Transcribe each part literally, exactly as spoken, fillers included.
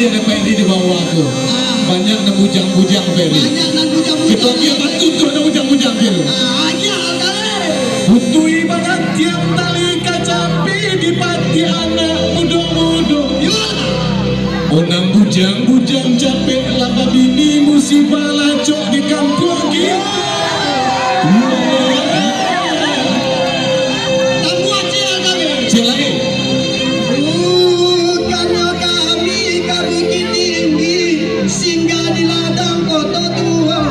Ada Ferry di bawah tu. Banyak nan bujang-bujang, Ferry. Banyak nan bujang-bujang. Kita dia bantu tu, ada bujang-bujang, Ferry. Ah, aja, Ferry. Putuih bagantiang tali kacapi di pati anak mudo-mudo. Yo. Oh, nan bujang-bujang capek lah babini, musibah lacok di kampuang kita. Tambah ciek lagi. Ciek lagi. Bukannyo kami ka Bukittinggi, singgah di ladang Koto Tuo.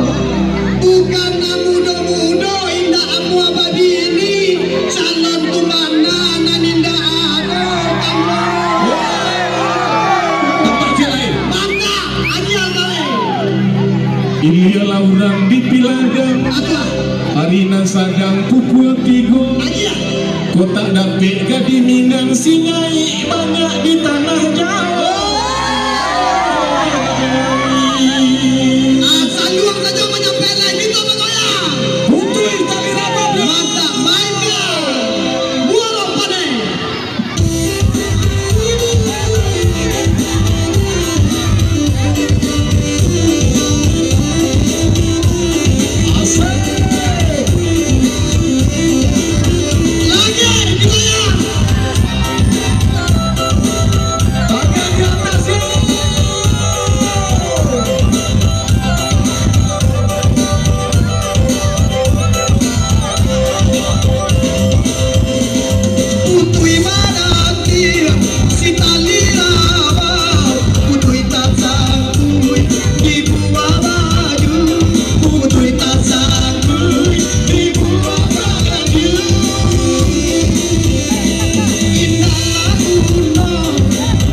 Bukan nan mudo-mudo indak amuah babini, calon tumana nan indak ado, Tambah. Tambah ciek lagi. Banyak, aja kali. Ilialah urang di Pilagang. Aja. Ari nan sadang pukul tigo. Aja. Kok tak dapek gadih Minang, singaik banyak di tanah Jawa. Ah, saluang sajo manyampai lai, minta bagoyang. Putuih tali rambut. Mantap, baiklah. Buah roh paneh. Putuih badantiang si tali rambau, putuih tasangkuik di buah baju, putuih tasangkuik di buah baju. Indak lah guno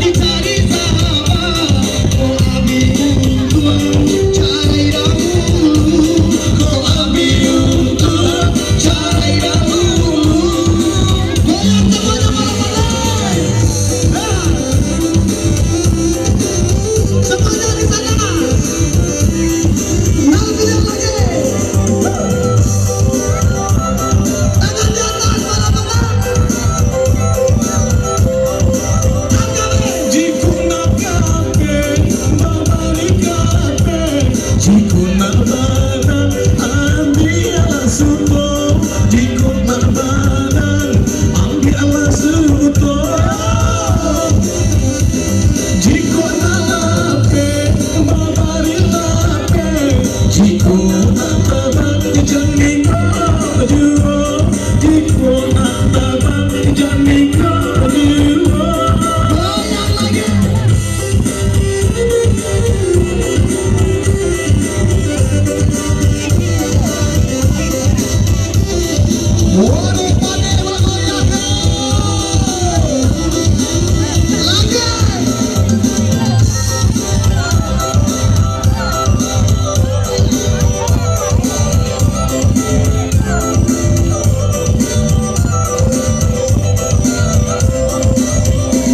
dicari sahabat, kok ambiak untuang cari dahulu, kok ambiak untuang cari dahulu. Goyang semuanya malam-malam. Semuanya di sana. Yang biar lagi. Tangan di atas, malam-malam. Angkat. Jikok nak kape, babari kape. Jikok nak badang, ambiaklah suko. Jikok nak badang, ambiaklah suko. Jikok nak lapeh, babari lapeh. Jikok nak tabang, jan ningko juo. Jikok nak tabang, jan ningko juo. Goyang lagi.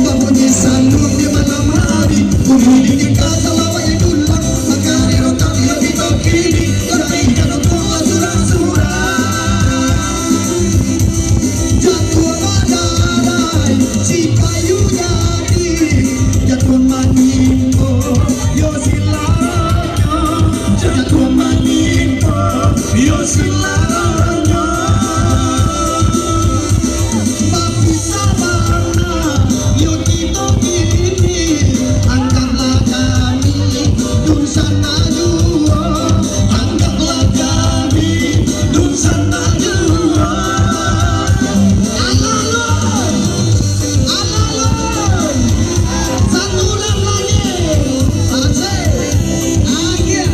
Babunyi saluang di malam hari, bunyi dingin ka salawat yang dulang, mangkarek rotan yang di kini, cari ka nongkrong surang-surang. Jatuah badarai si kayu jati, jatuah manimpo yo silanyo, jatuah manimpo yo silanyo. Bapisah bana yo kito kini, anggaplah kami dunsanak juo, anggaplah kami dunsanak juo. Alah, alah. Satu urang lagi. Asik. Agiah.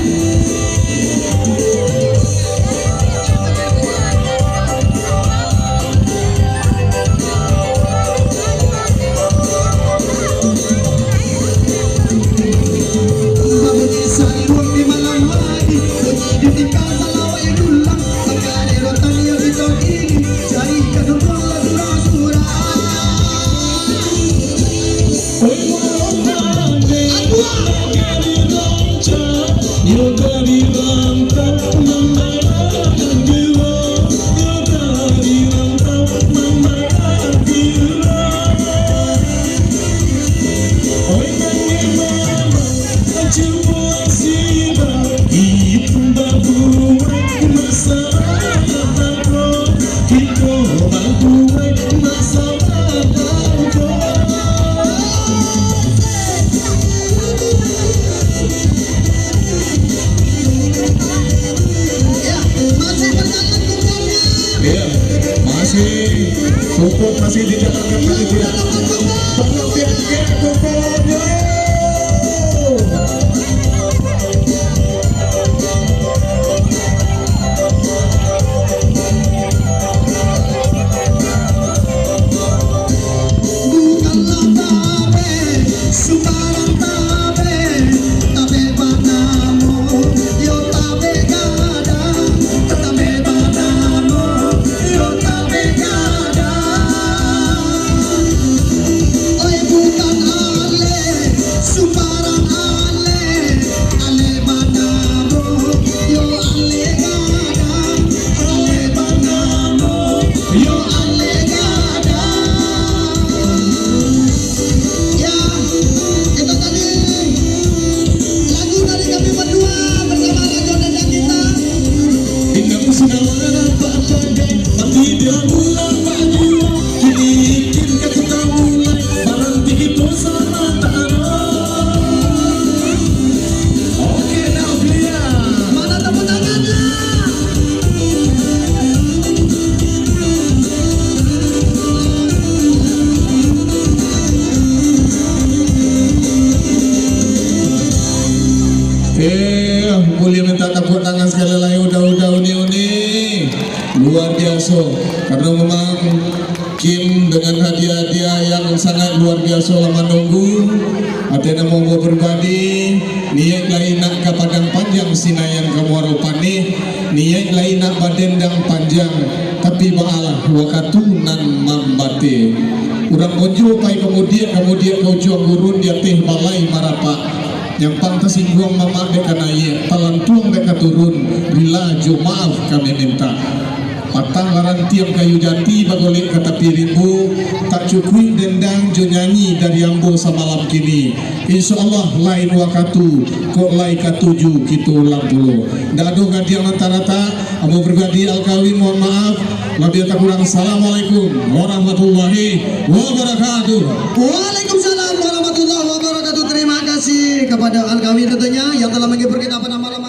Babunyi saluang di malam hari, bunyi di tingkah salawat yang dulang, mangkarek rotan yang di kini, cari ka nongkrong surang-surang. Masih dijalankan panitia. Tolong diangkat kuponyo. Bukanlah tabek, sumbarang tabek, tabek banamo, yo tabek gadang, tabek banamo, yo tabek gadang. Oi, bukan alek, sumbarang alek, alek banamo, yo alek gadang, alek banamo, yo alek gadang. Ya, itu tadi lagu dari kami berdua bersama Rajo Dendang kita. Indak usah nampak pandai, tapi dia pulang baju. Kini kin ka kita mulai, baranti kito sama tak ada. Oke, Novia. Mana tepuk tangannya? Eh, buliah minta tepuk tangan sekali lai, udah-udah uni-uni. Luar biaso. Karena memang Kim dengan hadiah-hadiah yang sangat luar biaso lah manunggu. Ateh namo ambo pribadi, niaik lai nak ka Padang Panjang, Sinayan ka Muaro Panih, niaik lai nak badendang panjang, tapi baalah wakatu nan mambateh. Urang Bonjo pai ka mudiak, ka mudiak ka Ujuang Gurun, di ateh balai marapak. Nyampang tasingguang mamak dek ka naiak, talantuang dek ka turun, rila jo maaf kami mintak. Patang barantiang kayu jati, bagolek ka tapi rimbo, tak cukuik dendang jo nyanyi dari ambo samalam kini. Insya Allah lain wakatu, kok lai katuju kito ulang pulo. Ndak ado gadiang nan taratak, ambo pribadi Alkawi mohon maaf, labiah takurang. Assalamualaikum warahmatullahi wabarakatuh. Waalaikumsalam warahmatullahi wabarakatuh. Terima kasih kepada Alkawi tentunya yang telah menghibur kita pada malam